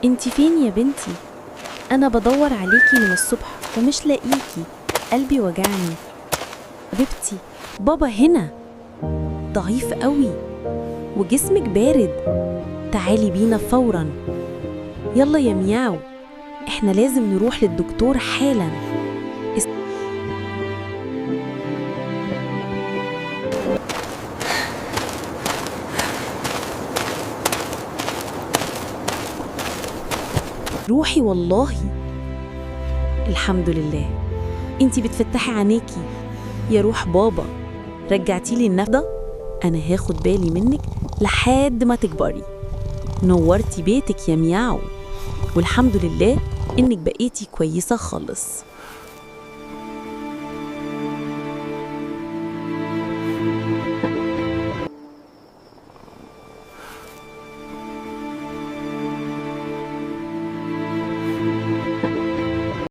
انتي فين يا بنتي؟ أنا بدور عليكي من الصبح ومش لاقيكي، قلبي وجعني. حبيبتي، بابا هنا ضعيف قوي وجسمك بارد، تعالي بينا فورا. يلا يا مياو، احنا لازم نروح للدكتور حالا. روحي والله. الحمد لله انتي بتفتحي عينيكي يا روح بابا، رجعتي لي النفضة. انا هاخد بالي منك لحد ما تكبري. نورتي بيتك يا مياو، والحمد لله انك بقيتي كويسة خالص.